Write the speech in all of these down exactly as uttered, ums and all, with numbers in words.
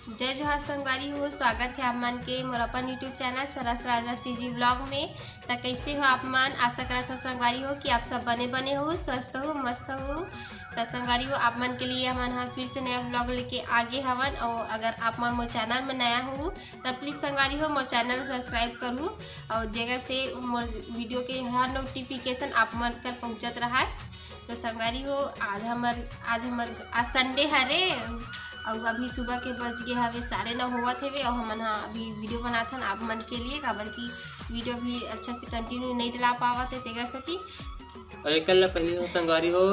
जय जोहार संगवारी हो, स्वागत है आप मन के मोर अपन YouTube चैनल सरस राजा CG vlog में। त कैसे हो आप मन? आशा करत हो संगवारी हो कि आप सब बने बने हो, स्वस्थ हो, मस्त हो। त संगवारी हो, आप मन के लिए हमन ह फिर से नया vlog लेके आगे हवन। और अगर आप मन मोर चैनल में नया हो त प्लीज संगवारी हो मोर चैनल सब्सक्राइब करू। और जेकर से मोर वीडियो के हर नोटिफिकेशन आप मन कर पहुंचत रहा। तो संगवारी हो, आज हमर आज हमर आज संडे हरे। और अभी सुबह के बज गए हवे साढ़े नौ होवत हवे और हमन हा अभी वीडियो बनात हन आप मन के लिए, काबर कि वीडियो भी अच्छा से कंटिन्यू नहीं डला पावत है तेकर सेती। और एकर ला पहली हो संगवारी हो,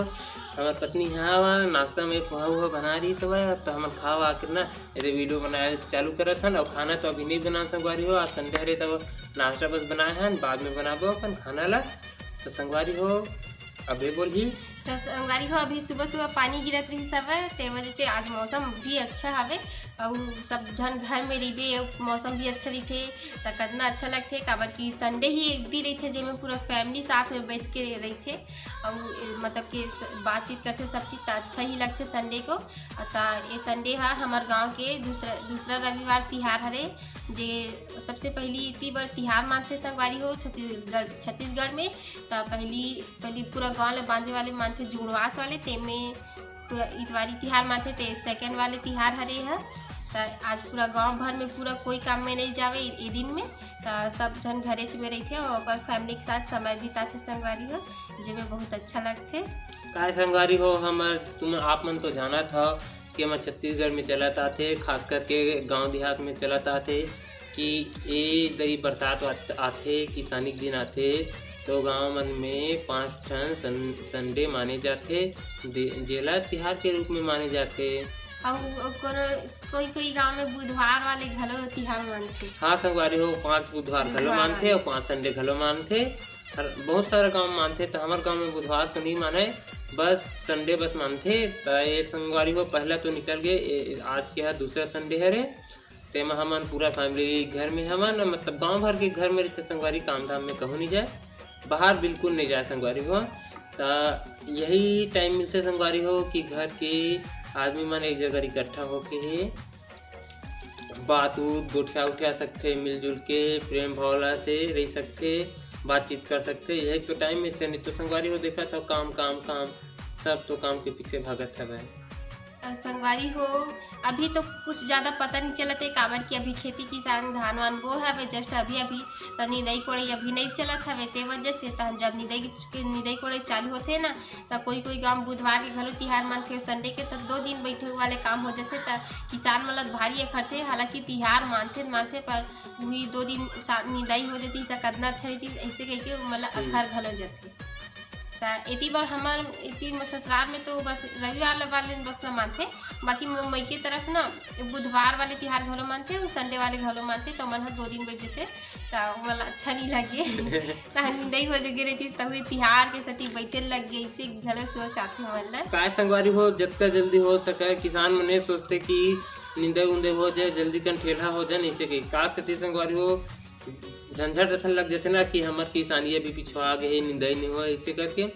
हमर पत्नी हा नाश्ता में पोहा उहा बना रही हवय, तो हमन खा वा के ना एदे वीडियो बनाए चालू करत हन। और खाना तो अभी नहीं बनान संगवारी हो, आज संडे हरे तो नाश्ता बस बनाए हन, बाद में बनाबो अपन खाना ला। तो संगवारी हो, अबे बोलही। तो संगवारी हो, अभी सुबह सुबह पानी गिरत रही सब, ते वजह से आज मौसम भी अच्छा हवे। और सब झन घर में रहिबे, मौसम भी अच्छा रहिथे, त कितना अच्छा लगथे, काबर कि संडे ही एक दिन रहिथे जेमे पूरा फैमिली साथ में बैठ के रहिथे। और मतलब कि स- बातचीत करथे सब चीज, त अच्छा ही लगथे संडे को। त ये संडे हा हमर गांव के दूसरा दूसरा रविवार तिहार हरे, जे सबसे पहली इतनी बड़ तिहार मानथे संगवारी हो छत्तीसगढ़ छत्तीसगढ़ में। त पहली पहली पूरा गांव ला बांधे वाले मानथे जुड़वास वाले, तेमे पूरा इतवारी तिहार मानथे, ते सेकंड वाले तिहार हरे ह। त आज पूरा गांव भर में पूरा कोई काम में नहीं जावे ए दिन में, त सब झन घरेच में रहिथे और अपन फैमिली के साथ समय बिताथे संगवारी हो, जेमे बहुत अच्छा लगथे। काय संगवारी हो, हमर तुम आप मन तो जानत हव कि हमर छत्तीसगढ़ में चलत आथे, खास करके गांव देहात में चलत आथे कि ए दरी बरसात आत- आथे, किसानी के दिन आथे, तो गांव मन में पांच ठन सन- संडे माने जाथे, दे- जेला तिहार के रूप में माने जाथे। अउ कोनो कोई कोई गांव में बुधवार वाले घलो तिहार मानथे। हाँ संगवारी हो, पांच बुधवार घलो बुधवार मानथे वाले। और पांच संडे घलो मानथे। हर बहुत सारा गांव मानथे, तो हमर गांव में बुधवार तो नहीं माने, बस संडे बस मानथे। त ये संगवारी हो, पहला तो निकल गए, ए- आज के हा दूसरा संडे हरे, तेमा हमन पूरा फैमिली घर में हमन, मतलब गांव भर के घर में रहिथे संगवारी, काम धाम में कहूँ नहीं जाए, बाहर बिल्कुल नहीं जाए संगवारी हो। त यही टाइम मिलथे संगवारी हो कि घर के आदमी मन एक जगह इकट्ठा होके हे बात उत गोठिया उठिया सकथे, मिलजुल के प्रेम भावना से रह सकथे, बातचीत कर सकथे। यही तो टाइम मिलथे, नहीं तो संगवारी हो देखत हव काम काम काम, सब तो काम के पीछे भागत हवय। अ, संगवारी हो, अभी तो कुछ ज्यादा पता नहीं चलत हे, काबर कि अभी खेती किसान धान वान बो हवे, जस्ट अभी अभी, त निंदई कोड़ई अभी नहीं चलत हवे, ते वजह से त जब निंदई के निंदई कोड़ई चालू होथे ना, त कोई कोई गांव बुधवार के घलो तिहार मानथे, संडे के त दो दिन बैठे वाले काम हो जाथे, त किसान मन ल भारी अखरथे। हालांकि तिहार मानथे त मानथे, पर वही दो दिन सा- निंदाई हो जाती त कतना अच्छा रहती, ऐसे कह के मन ल हम्म। अखर घलो जाथे। त एती बर हमर एती म ससुराल में तो बस रविवार ल वाले बस ल मानथे, बाकी म- मइके तरफ ना बुधवार वाले तिहार घलो मानथे, अउ संडे वाले घलो मानथे, त मन ह दो दिन बैठ जथे, त ओमन ल अच्छा नहीं लगे। चाहे निंदई हो जो गिरे तीस, तहु तिहार के सेती बैठे लग गए, इसे घलो सोच आथे मन ल। काय संगवारी हो, जतका जल्दी हो सके किसान मन ये सोचथे कि निंदई उंदई हो जाए, जल्दी कन ठेलहा हो जाए, इसे के का सेती संगवारी हो, झंझट असन लग जाथे ना कि हमर किसानी अभी पिछुआ गे हे, निंदई नहीं हो, इसे करके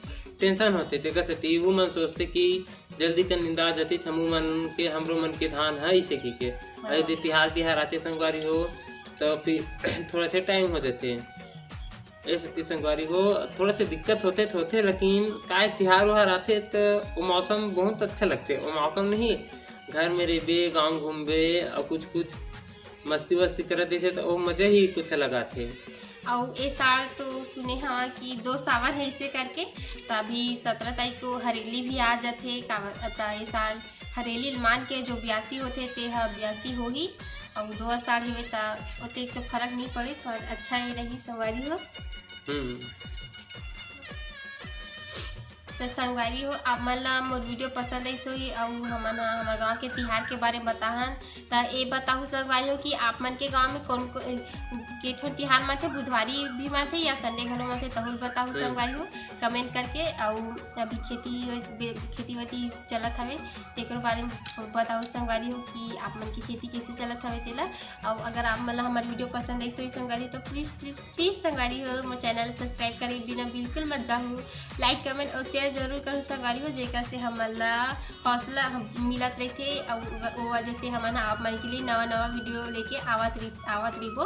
टेंशन होथे। तेकर सेती वो मन सोचथे कि जल्दी कन निंदा जातिस, हमू मन के, हमरो मन के धान ह, इसे कहिके। हाँ। अरे, दे तिहार, तिहार आते संगवारी हो, तो फिर थोड़ा से टाइम हो जाथे। ए सेती संगवारी हो, थोड़ा से दिक्कत होथे त होथे, लेकिन काय तिहार उहार आथे, तो वो मौसम बहुत अच्छा लगथे। वो मौसम नहीं, घर में रहिबे, गाँव घूमबे, और कुछ कुछ मस्ती वस्ती करत रहिथे, तो वो मजा ही कुछ अलग आथे। अउ ए साल तो सुने हवा कि दो सावन है, इसे करके, त अभी सत्रह तारीख को हरेली भी आ जाथे। काबर त ए साल हरेली ल मान के जो ब्यासी होथे, ते ह ब्यासी होही, अउ दो आषाढ़ हेवे, त ओते तो फरक नहीं पड़े, पर अच्छा ही रही संगवारी हो। हम्म। तो संगवारी हो, आप मन ला मोर वीडियो पसंद आइस होही, अउ हमन ह हमर गांव के तिहार के बारे में बताहन, त ए बताहू संगवारी हो कि आप मन के गांव में कौन को, के ठन तिहार मानथे, बुधवारी भी मानथे या Sunday घलो मानथे, तहू ल बताहू संगवारी हो comment करके। अउ अभी खेती बे-, खेती वेती चलत हवे, तेकरो बारे में बताहू संगवारी हो कि आप मन के खेती कइसे चलत हवे तेला। अउ अगर आप मन ला हमर video पसंद आइस होही संगवारी हो, तो please, please, please संगवारी हो, मोर channel subscribe करे बिना बिल्कुल मत जाहू। Like, comment अउ share जरूर करहू संगवारी हो, जेकर से हमन ला हौसला हम, मिलत रहिथे, अउ वो वजह से हमन ह आप मन के लिए नवा नवा video लेके आवत रही, आवत रहिबो।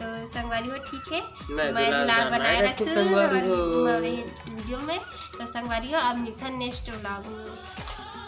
तो संगवारी हो, ठीक है, मैं मैं दुलार दुलार बनाए बनाए रखहू रखहू संगवारी हमर, हो। हमर video में। तो संगवारी हो, अब मिलथन next vlog में।